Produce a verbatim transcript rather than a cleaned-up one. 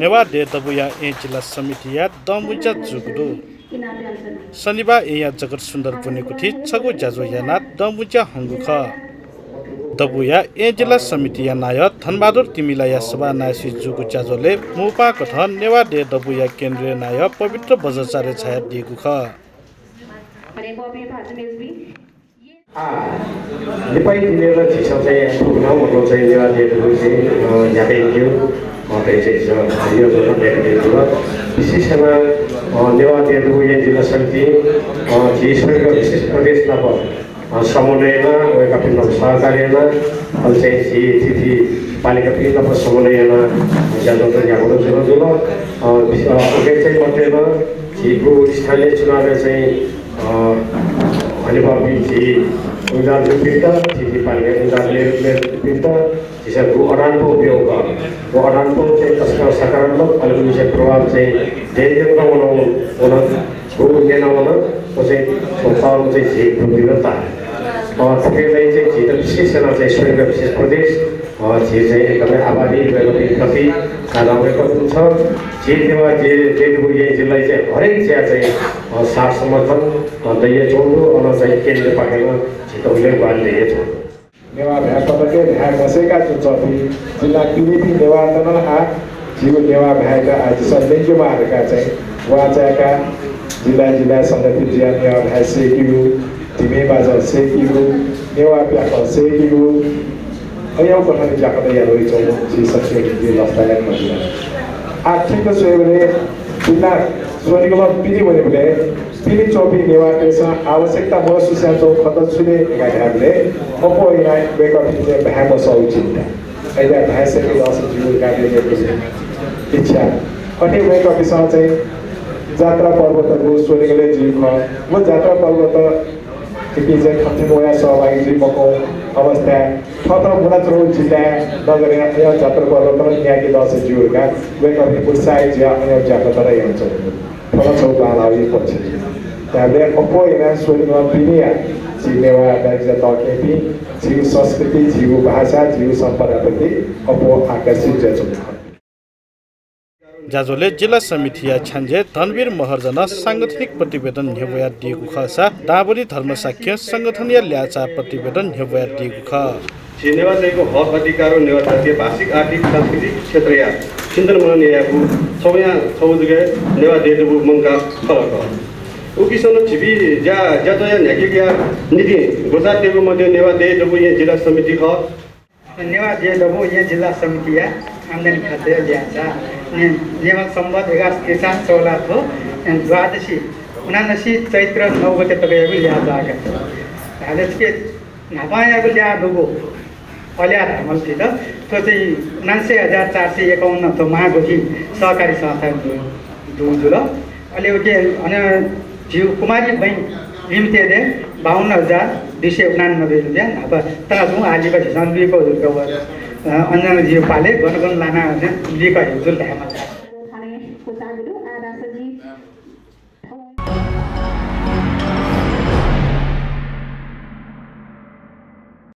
नेवाः देय् दबूया येँ जिल्ला समितिया दँबुँज्या जूगु दु। शनिबाः येँया जगत सुन्दर पुनेकुथिइ छगू ज्याझ्वः यानाः दँबुँज्या हंगु खः। दबूया येँ जिल्ला समितिया नायः धनबहादुर तिमिलाया सभानायःसुइ जूगु ज्याझ्वलय् मुपाकथं नेवाः देय् दबूया केन्द्रीय नायः पवित्र बज्राचार्य झायादीगु खः। आ, लिपाइ दिनय् ला झीसं चाहिँ थुगुनं मतलब चाहिँ नेवाः देय् दबू चाहिँ, अ, न्ह्याकाइगु, अ, धइ चाहिँ झीसं योजना तयाकादीगु दु। विशेष यानाः, अ, नेवाः देय् दबू येँ जिल्ला समिति, अ, झी स्वयंगू विशेष प्रदेश नाप, अ, समन्वय यानाः, वय्कःपिन्त सहकार्य यानाः, अले चाहिँ झी थीथी पालिकापिन्त समन्वय यानाः ज्याझ्वः न्ह्याकादीगु जुल जुल। अ, विश-, अ, उकिया चाहिँ मध्ये नं झीगु स्थानीय चुनावय् चाहिँ अ, हनेबहःपिं झी उम्मेदवारपिन्त, झी, झी पालिका उम्मेदवार मेयर, मेयरपिन्त झीसं गु अडान पौ ब्यूगु, व अडान पौ चाहिँ तसकं सकारात्मक, अले उकिया प्रभाव चाहिँ देय् देय् नं वन, वन, गु न्यना वन, व चाहिँ थ्व तःगु चाहिँ झी दुःखित ताः। अ, थुकिया लागि चाहिँ झीत विशेष यानाः चाहिँ स्वयंगू विशेष प्रदेश अ, झी चाहिँ एकदमै आभारी वय्कःपिं प्रति, कारण वय्कःपिं छ। झी नेवाः देय्, देय् दबू येँ जिल्लाइ चाहिँ हरेक ज्या चाहिँ, अ, साथ समर्थन, अ, दयाच्वंगु दु, अन चाहिँ केन्द्रपाखें नं झीत उलि ग्वाहालि दयाच्वंगु दु। नेवाः भाय् पटकं भाय् मसय्का च्वंपिं जिल्ला पिलिपिं नेवाःत नं आः झीगु नेवाः भाय्‌त आः झीसं न्यंकेमाः धकाः चाहिँ वाः चाय्‌काः जिल्ला जिल्ला संगठित जुयाः नेवाः भाय् सय्‌केगु, धिमय् बाजं सय्‌केगु, नेवाः प्याखं सय्‌केगु, अज्याःगु कथं ज्याखँत यानावयाच्वंगु झी सकसिया निंतिं लसताय् खँ जुल। आः थुइत स्वयेबलय् पिना स्वनिगलं पिने वनेबलय् पिने च्वंपिं नेवाःतय्‌सं आवश्यकता महसुस यानाच्वंगु खँ छु ले धकाः धायेबलय् अप्वः यानाः वय्‌कःपिन्सं भाय् मसःगु चिन्ता। अय्‌या भाय् सय्‌के दःसा ज्यू धकाः मेमेपिं इच्छा। अथे वय्‌कःपिन्सं चाहिँ जात्रा पर्वत गु स्वनिगलय् जुइगु खः। व जात्रा पर्वत इपिं चाहिँ थःथःम्हं वयाः सहभागी जुइ मखंगु अवस्थाय् थःथः मुनाच्वंगु जिल्लाय् नगरय् अज्याःगु जात्रा पर्वत नं न्यायेके दःसा ज्यू धकाः वय्‌कःपिं उत्साहित जुयाः अज्याःगु ज्याखँत यानाच्वंगु दु। थ्व नं छगू बांलाःगु पक्ष जुइ। धायेबलय् अप्वः यानाः स्वनिगलं पिनेया झी नेवाः दाजुकिजा तःकेहेँपिं झीगु संस्कृति, झीगु भाषा, झीगु सम्पदाप्रति अप्वः आकर्षित जुयाच्वंगु खः। ज्याझ्वलय् जिल्ला समितिया छ्याञ्जे धनवीर महर्जनं सांगठनिक प्रतिवेदन न्ह्यब्वयादीगु खःसा दाबोली धर्मशाक्यं संगठनया ल्याःचाः प्रतिवेदन न्ह्यब्वयादीगु खः। झी नेवाःतय्‌गु हक अधिकार व नेवाः जातिया भाषिक, आर्थिक, सांस्कृतिक क्षेत्रया चिन्तन मनन यायेगु छगू या छगू जूगु नेवाः देय् दबू मंकाः खलः खः। उकिसं नं झीपिं ज्या, ज्याझ्वःया न्ह्याकेगुया निंतिं ग्वसाः तयेगु मध्ये नेवाः देय् दबू येँ जिल्ला समिति खः। नेवाः देय् दबू येँ जिल्ला समितिया आम्दानी खर्चया ल्याःचाः, ने-, नेवाः संवत् एघार सय त्रिसट्ठी चौलाथ्व द्वादशी उनासी चैत्र नौ गते तकयागु ल्याःचाः का। धाःसा न्हापांयागु ल्याः दुगु अल्याः धाःम्ह थ्व चाहिँ उनासी हजार चार सय एकाउन्न थ्व महागोष्ठी सहकारी संस्था दु, दु जुल। अले उके अन झीगु कुमारी बैंक लिमिटेडय् बाउन्न हजार दुई सय उनानब्बे रुपियाँ न्हापा तनाच्वंगु आः लिपा झीसं लुइकः जुल का व, अ, अञ्जना जिगु पालय् गन गन लाना अन लुइकः जुल धायेमाल।